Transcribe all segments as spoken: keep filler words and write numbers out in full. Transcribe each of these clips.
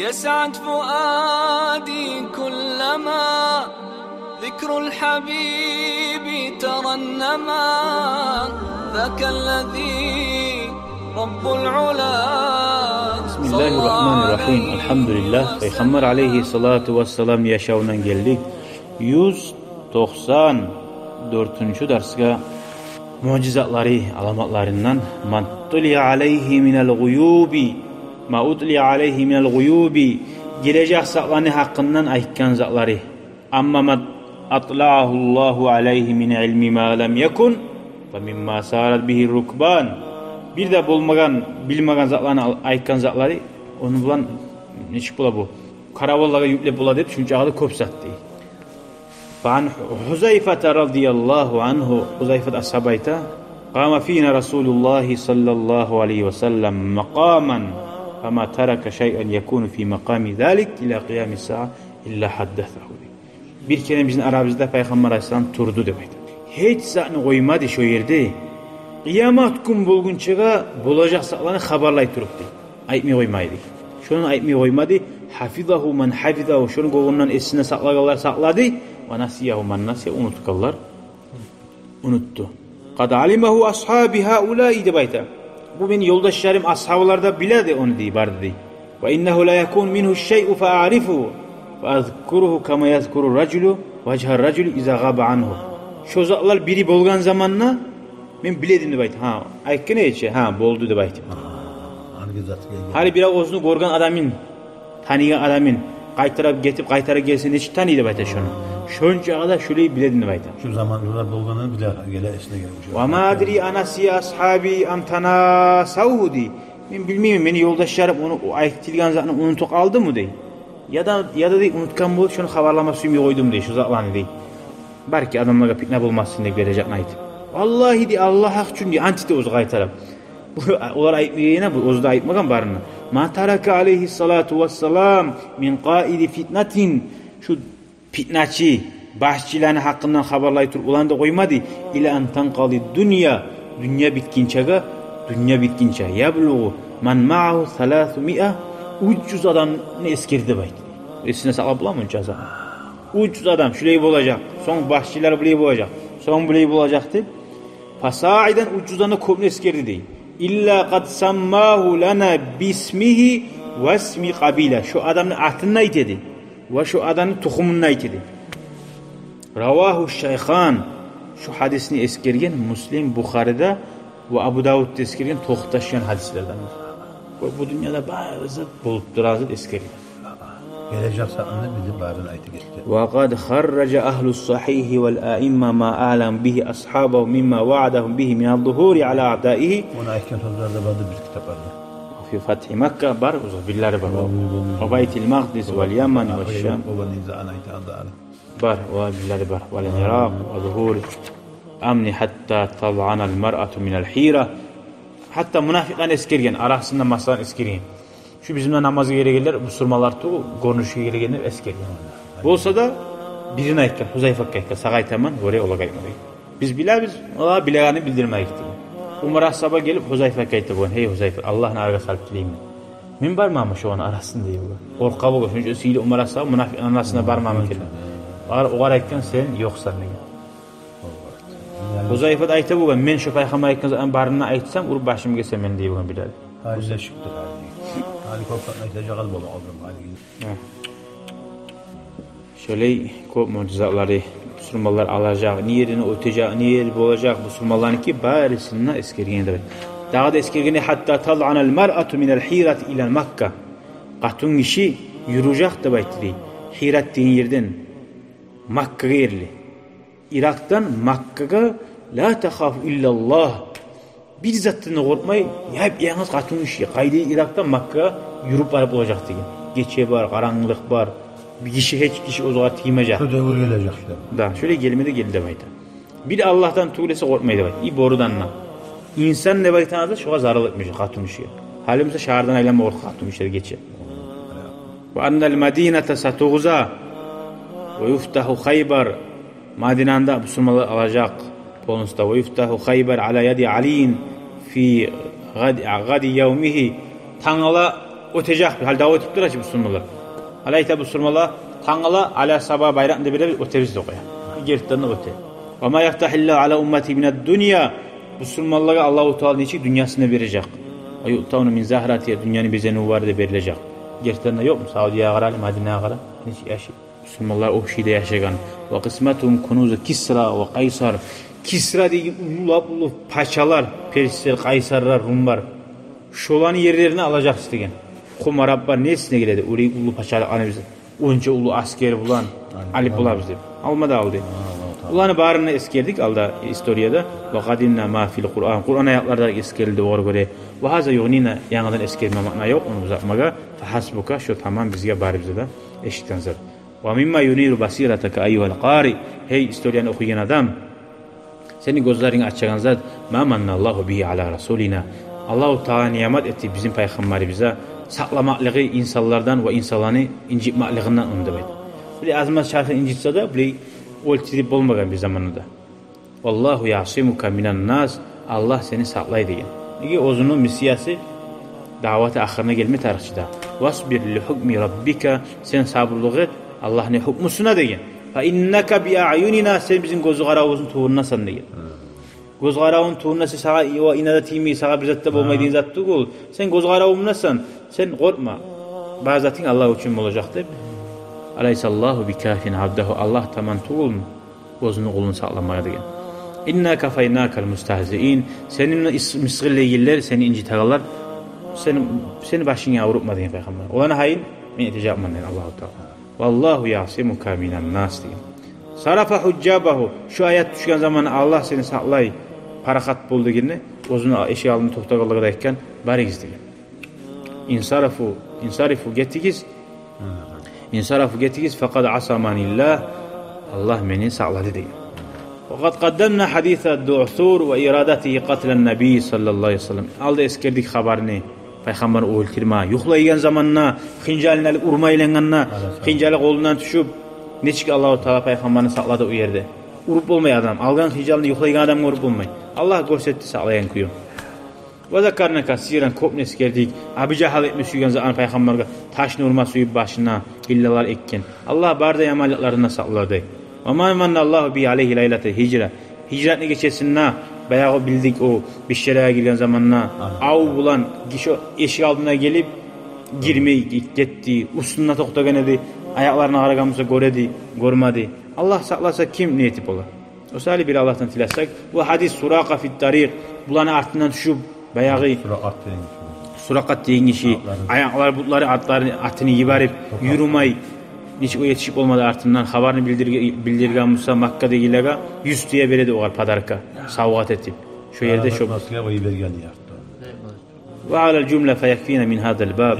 يسعد فؤادي كلما ذكر الحبيب ترنما، ذاك الذي رب العلا بسم الله الرحمن الرحيم. الحمد لله. Пайхаммар алейгьиссалату вассалам яшавундан гелдик. Юз токъсан дёртюнчю дарсгъа. Муъжизатлары, аламатларындан: «Ма утлиа алайгьи минал гъуюби, ма утлиа алайгьи минал гъуюби», гележек затланы гьакъындан айтгъан затлары. «Амма ма атлаагьу Аллагьу алайгьи мин илми ма лам якун, фа мимма сарат бигьи рукбан». Бир де болмагъан, билмеген затланы ал-, айтгъан затлары, ону булан нечик бола бу? Караваллагъа юклеп бола деп, шунча да кёп зат дей. Фа ан Хузайфата радияллагьу ангьу, Хузайфат асгьаб айта: «Къама фина Расулуллагьи саллаллагьу алайгьи ва саллам макъаман, фама тарака шайъан якуну фи макъами залик ила къиями саа илла хаддасагьу». Бир керен бизин арабызда Пайхаммар алайгьиссалам турду деп айта. Гьеч затны къоймады шо ерде, къыямат гюн болгъунчагъа болажакъ затланы хабарлай туруп дей. Айтмай къоймайды. Шону айтмай къоймады. «Хафизагьу ман хафизагьу», шону гёнгюнден эсине сакълагъанлар сакълады. «Ва насиягьу ман насия», унутгъанлар унутду. «Къад алимагьу асгьаби гьаулаи», деп айта. Бу мени ёлдашларым, асгьабалар да биледи ону дей, барды дей. «Ва иннагьу ла якуну мингьу шайъу фа аърифугьу, фа азкуругьу кама язкуру ражулу важгьа ражули иза гъаба ангьу». Шо затлар бири болгъан заманда мен биледим деп айта. Гьа, айтгъан эче, гьа, болду деп айтып. Гьа, гьали бир оьзюню гёрген адамын, таныйгъан адамын, къайтарып гетип, къайтарып гелсе, нечик таный деп айта шону. Шончагъа да шолай биледим деп айта. Шу заманлар болгъанын биле, геле эсине геле. «Ва ма адри анасия асгьаби ам танасавгьу», дей. Мен билмеймен, мени ёлдашларым ону, о айтылгъан затны унутуп къалдымы дей. Яда, яда дей, унутгъан болуп, шону хабарлама сюймей къойдум дей, шо затланы дей. Балики, адамлагъа питна болмасын деп, гележекни айтып. «Валлагьи», дей, «Аллагь гьакъ учун», дей, ант эте оьзю къайтарып. Бу, олар айтмагъан, бу оьзю де айтмагъан барына. «Ма тарака алайгьиссалату вассалам мин къаиди фитнатин». Шу питначы, башчыланы гьакъындан хабарлай туруп, оланы да къоймады. «Ила ан танкъади дунья», дюнья битгинчеге, дюнья битгинче. «Яблугъу ман магьагьу саласу миа», уьч юз адамны эсгерди деп айта. Эсине сакълап боламы онча зат? Уьч юз адам шулай болажакъ, сонг башчылар булай болажакъ, сонг булай болажакъ деп. «Фасаидан», уьч юзден де кёпню эсгерди дей. «Илла къад саммагьу лана бисмигьи ва исми къабила». Шо адамны атын да айта эди. Ва шо адамны тухумун да айта эди. «Равагьу шайхан». Шо гьадисни эсгерген Муслим, Бухариде ва Абу Давудда эсгерген токъташгъан гьадислерден. Ва бу дюньяда бары зат болуп турагъан зат эсгерген. Гележек сагьатны билип, барын айтып гетди. «Ва къад харража агьлу сагьигьи вал аимма ма аълама бигьи асгьабагьу мимма ваадагьум бигьи мин аззугьури ала аъдаигьи». Ону айтгъан сёзлер де барды бир китапларда. «Фи фатгьи Макка» бар, оьзю бирлери бар. Ва Байтул Макъдис, вал Яман, ва Шам. Бар, ва бирлери бар. «Вал Иракъ, ва зугьури амни хьатта тазъанал маръату минал хьира». Гьатта мунафикъланы эсгерген, арасында масаланы эсгерген. Шу бизин булан намазгъа гелегенлер бусурманлар тюгюл, гёрюнюшге гелегенлер эсгерген. Болса да, бирин айтгъан, Хузайфатгъа айтгъан, сагъа айтаман, гёре, олагъа айтма деген. Биз билебиз, олагъа билегенни билдирмейик деген. Умар асгьаба гелип Хузайфатгъа айта болгъан: «Гьей Хузайфат, Аллагьны арагъа салып тилеймен. Мен барманмы шоланы арасында?» – дей болгъан. Къоркъа болгъан, шунча сыйлы Умар асгьаба мунафикъланы арасына барманмы экен. Огъар айтгъан: «Сен ёкъсан», – деген. Хузайфат айта болгъан: «Мен шо Пайхаммар айтгъан затны барын айтсам, уруп башымны гесемен», – дей болгъан бирев. Гьали де шыкътыр гьали. Гьали кёп зат айтажакъ гьал бола къалды гьали. Гьа. Шолай кёп муъжизатлары, бусурманлар алажакъ, не ерине оьтежек, не ери болажакъ, бусурманланыки барысын да эсгерген деп айта. Дагъы да эсгерген: «Хьатта тазъанал маръату минал хьирати ила Макка». Къатынгиши юрюжек деп айта дей. Хьират деген ерден Маккагъа ерли. Иракъдан Маккагъа, «ла тахафу иллаллагь». Бир затдан да къоркъмай, яп-янгыз къатынгиши къайда Иракъдан Маккагъа юрюп барып болажакъ деген. Гече бар, къарангылыкъ бар. Бир гиши, гьеч гиши оьзюне тиймежек. Шо девюр гележек деп. Да, шолай гелме де гелди деп айта. Бир Аллагьдан тюгюл эсе къоркъмай деп айта. И борудан да. Инсан деп айтагъан зат шогъар зарал этмежек, къатынгишиге. Гьали буса шагьардан айланма къоркъа къатынгишилер гече. «Ва аннал мадината сатугъза ва юфтагьу Хайбар». Мадинаны да бусурманлар алажакъ полностью. «Ва юфтагьу Хайбар ала яди Алийин фи гъади, гъади явмигьи». Тангала Оьтежек, гьали дав этип тура чы бусурманлар. Гьали айта бусурманлар, тангала, гьали саба байракъны да беребиз, оьтебиз деп къоя. Гертиден де оьте. «Ва ма яфтагьиллагьу аля уммати минад-дунья». Бусурманлагъа Аллагьу Таала нечик дюньясын да бережек. «Ва юътавна мин загьратигьа», дюньяны безенив бар да берилежек. Гертиден де ёкъму? Саудиягъа къара, Мадинагъа къара, нечик яшай. Бусурманлар общий де яшагъан. «Ва къисматугьум кунузу Кисра ва Къайсар». Кисра деген уллу, лап уллу пачалар, перслер, къайсарлар, румлар. Шоланы ерлерин алажакъсыз деген. Хумар, Аббар несине геледи? Уллу, уллу пачалыкъны биз онча уллу аскер булан алып болабыз деп. Алма да алды. Аллагьу Таала. Буланы барын да эсгердик алда историяда. «Ва къадимна ма фил Къуръан». Къуръан аятларда эсгерилди огъар гёре. «Ва гьаза югънина», янгыдан эсгерме маъна ёкъ, ону узатмагъа. «Фагьасбука», шо тамам бизге, бар бизге де эшитген зат. «Ва мимма юниру басиратака айюгьал къари». Гьей, историяны охуйгъан адам, сени гёзлеринг ачагъан зат, «ма манналлагьу бигьи аля расулина». Аллагьу Таала ниъмат этди бизин пайхаммарыбызгъа сакъламакълыгъы инсанлардан ва инсанланы инжитмакълыгъындан, ону деп айта. Булай аз-маз чархын инжитсе де, булай оьлтюрюп болмагъан бир заманда да. «Валлагьу яъсимука минан-нас», Аллагь сени сакълай деген. Неге, оьзюню миссиясы, даъваты ахырына гелме тарыкъ чы да. «Васбир ли гьукми раббика», сен сабурлукъ эт Аллагьны гьукмусуна деген. «Фа иннака би аъюнина», сен бизин гёз къаравубузну туврунасан деген. Гёз къаравуну туврунда сен, сагъа ива инада тиймей, сагъа бир зат да болмай деген зат тюгюл. Сен гёз къаравумдасан, сен къоркъма. Бар затынг Аллагь учун болажакъ деп. «Алайсаллагьу бикафин абдагьу», Аллагь таман тюгюлмю оьзюню къулун сакъламагъа деген. «Инна кафайнакал мустагьзиин», сени ис-, мысгъыллайгъанлар, сени инжитегенлер, сени, сени башынга урупма деген пайхаммар. Оланы гьайын мен этежекмен деген Аллагьу Таала. «Валлагьу яъсимука минан-нас» деген. «Сарафа гьужжабагьу», шу аят тюшген заман «Аллагь сени сакълай, парахат бол» дегенде, оьзюню эшик алдында токътагъанлагъа да айтгъан: «Барыгъыз», деген. «Инсарафу, инсарифу», гетигиз. «Инсарафу», гетигиз. «Факъад асаманиллагь», Аллагь мени сакълады деген. «Ва къад къаддамна гьадиса Дуъсур ва ирадатигьи къатлан-наби саллаллагьу алайгьи ва саллам». Алда эсгердик хабарны, пайхаммарны оьлтюрме, юхлайгъан заманда, хынжалын алып урма айлангъанда, хынжалы къолундан тюшюп, нечик Аллагьу Таала пайхаммарны сакълады о ерде. Уруп болмай адам, алгъан хынжалын юхлайгъан адамгъа уруп болмай. Аллагь гёрсетди сакълайгъан кююн. «Ва закарна касиран», кёпню эсгердик. Абу Жагьл этме сюйген затны, пайхаммаргъа ташны урма сюйюп башына, гьиллалар этген. Аллагь бары да яманлыкъларындан сакълады. «Ва ма манналлагьу бигьи алайгьи лайлатал гьижра». Гьижратны гечесинде баягъы билдик о Бишшерагъа гирген заманда ав булан гиши эшик алдына гелип, гирмей гетди, уьстюнде токътагъан эди, аякъларына къарагъан буса гёре эди, гёрмеди. Аллагь сакъласа, ким не этип бола? О саялы бир Аллагьдан тилесек, бу гьадис Суракъа фит-тарикъ, буланы артындан тюшюп, баягъы Суракъат деген гиши. Суракъат деген гиши, аякълары, аякълары, бутлары, атлары, атын йиберип, юрюмей, нечик о етишип болмады артындан, хабарны билдирге-, билдирген буса Маккадагъылагъа, юз тюе береди огъар подарка, савгъат этип. Шо ерде шо. Ва алал жумла фаякфина мин гьазал баб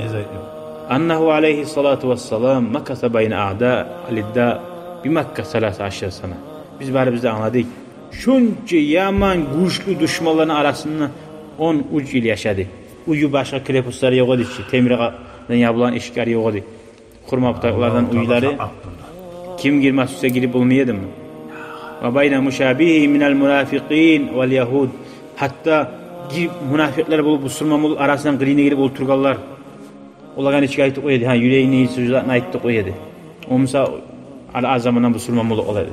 аннагьу алайгьи салату вассалам макаса байна аъда алидда би Макка саласа ашара сана. Биз барыбыз да англадыкъ. Шунча яман, гючлю душманланы арасында он уьч йыл яшады. Уьюю башгъа, крепостлары ёкъ эди чи, темирден ябылгъан эшиклери ёкъ эди. Хурма бутакълардан уьйлери. Ким гирме сюйсе, гирип болмай эдими? Ва байна мушабигьи минал мунафикъин вал ягьуд. Гьатта гир-, мунафикълер болуп, бусурман болуп, арасындан къырыйына гирип олтургъанлар. Олагъа нечик айтып къоя эди, гьа, юрегине сюйген затны айт деп къоя эди. О буса, ар-, аз замандан бусурман болуп къала эди.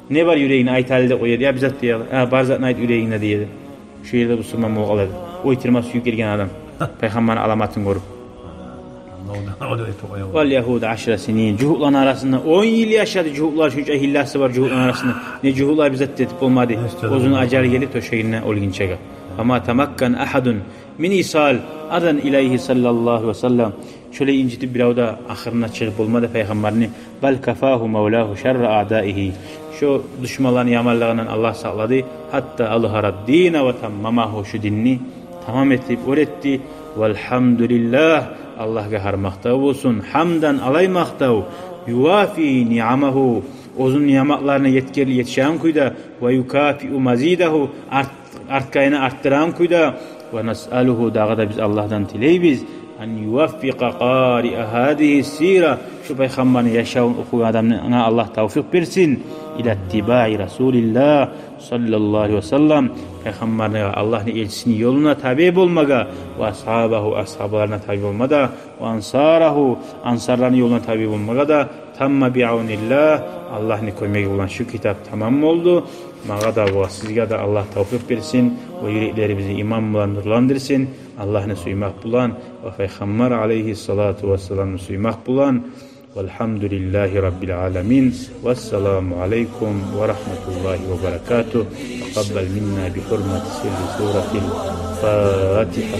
Не бар юрегингде, айт гьали деп къоя эди. Я бир зат дей, я бар затны айт юрегингде дей эди. Шо ерде бусурман болуп къала эди. Оьлтюрме сююп гелген адам, пайхаммарны аламатын гёрюп. Вал ягьуд ашара синин. Жугьутланы арасында он йыл яшады жугьутлар, шунча гьилласы бар жугьутланы арасында. Не жугьутлар бир зат этип болмады. Оьзюню ажалы гелип, тёшегинде оьлгюнчеге. Ва ма тамаккана агьадун мин исал азан илайгьи саллаллагьу алайгьи ва саллам. Шолай инжитип бирев де ахырына чыгъып болмады пайхаммарны. Бал кафагьу мавлагьу шарра аъдаигьи. Шо душманланы яманлыгъындан Аллагь сакълады. Гьатта азгьарад-дина ва таммамагьу, шу динни тамам этип, оьр этди. Валгьамдулиллагь, Аллагьгъа гьар макътав болсун. Гьамдан, алай макътав. Ювафи ниъамагьу, оьзюню ниъматларына етгерли етишеген кюйде. Ва юкафиу мазидагьу, арт-, артгъанын артдырагъан кюйде. Ва насъалугьу, дагъы да биз Аллагьдан тилейбиз. أن يوفق قارئ هذه السيرة, шу пайхаммарны яшавун охугъан адамгъа Аллагь тавфикъ берсин, إلى اتباع رسول الله صلى الله عليه وسلم, пайхаммарны, Аллагьны элчисини ёлуна табиъ болмагъа, وأصحابه, асгьабаларына табиъ болма да, وأنصاره, ансарланы ёлуна табиъ болмагъа да, تم بعون الله, Аллагьны кёмеги булан шу китап тамам болду. Магъа да ва сизге де Аллагь тавфикъ берсин, ва юреклерибизни иман булан нурландырсын, Аллагьны сюймек булан ва Пайхаммар алайгьиссалату вассаламны сюймек булан. والحمد لله رب العالمين. والسلام عليكم ورحمة الله وبركاته. تقبل منا بحرمة سر سورة الفاتحة.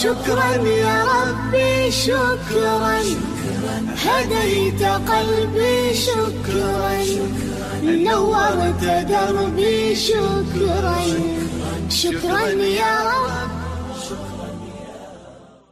شكرا يا ربي، شكرا. هديت قلبي، شكرا. نورت دربي، شكرا. شكرا يا رب.